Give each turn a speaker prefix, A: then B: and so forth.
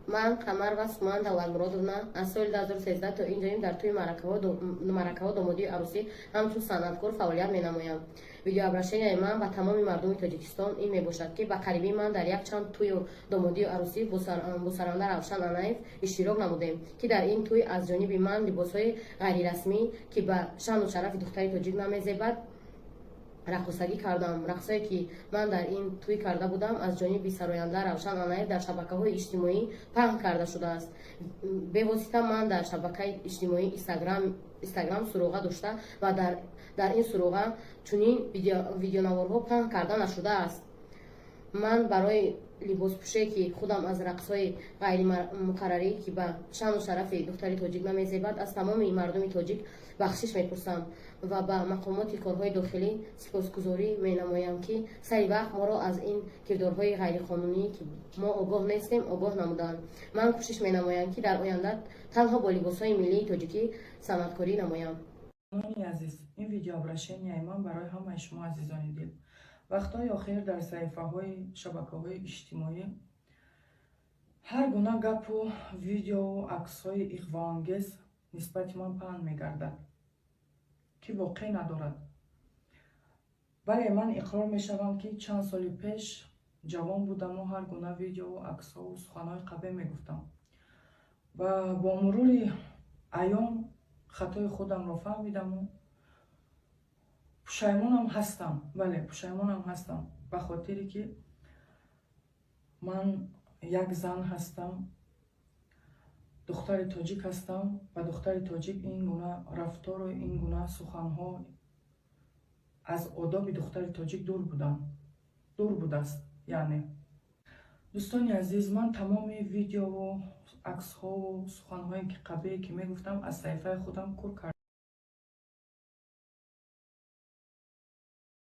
A: Ман, Қамарова Суман Давлатмуродовна, аз соли 2013 то ин ҷониб дар тӯи маъракаҳо, домодию арӯсӣ ҳамчун санъаткор фаъолият менамоям. Видеообращенияи ман ба тамоми мардуми Тоҷикистон ин мебошад, ки ба қарибӣ ман дар якчанд тӯю домодию арӯсӣ бо саранда Равшан Анаев иштирок намудем, ки дар ин тӯй аз ҷониби ман либосҳои ғайрирасмӣ, ки ба шаъну шарафи духтари тоҷик намезебад, раққосагӣ кардам. Рақсое, ки ман дар ин тӯй карда будам, аз ҷониби сароянда Равшан Анаев дар шабакаҳои иҷтимоӣ паҳн карда шудааст. Бевосита ман дар шабакаи иҷтимоӣ Инстаграм суроға дошта ва дар ин суроға чунин видеонаворҳо паҳн карда нашудааст. Ман барои либоспӯше, ки худам аз рақсҳои ғайримуқаррарӣ, ки ба шаъну шарафи духтари тоҷик намезебад, аз тамоми мардуми тоҷик бахшиш мепурсам ва ба мақомоти корҳои дохилӣ сипосгузорӣ менамоям, ки сари вақт моро аз ин кирдорҳои ғайриқонунӣ, ки мо огоҳ нестем, огоҳ намуданд. Ман кӯшиш менамоям, ки дар оянда танҳо бо либосҳои миллии тоҷикӣ санъаткорӣ намоям.
B: Азиз, ин видеообращенияи ман барои ҳамаи шумо, азизони дил. Вақтҳои охир дар саҳифаҳои шабакаҳои иҷтимоӣ ҳар гуна гапу видеову аксҳои иғвоангез нисбати ман паҳн мегардад, ки воқеъ надорад. Бале, ман иқрор мешавам, ки чанд соли пеш ҷавон будаму ҳар гуна видеову аксҳову суханҳои қабеҳ мегуфтам ва бо мурури айём хатои худамро фаҳмидаму пушаймонам ҳастам. Бале, пушаймонам ҳастам, ба хотире ки ман як зан ҳастам, духтари тоҷик ҳастам ва духтари тоҷик ин гуна рафтору ин гуна суханҳо аз одоби духтари тоҷик дур будам, дур будааст. Яъне, дӯстони азиз, ман тамоми видеову аксҳову суханҳое ки қабеҳе ки мегуфтам, аз саҳифаи худам кур кардам.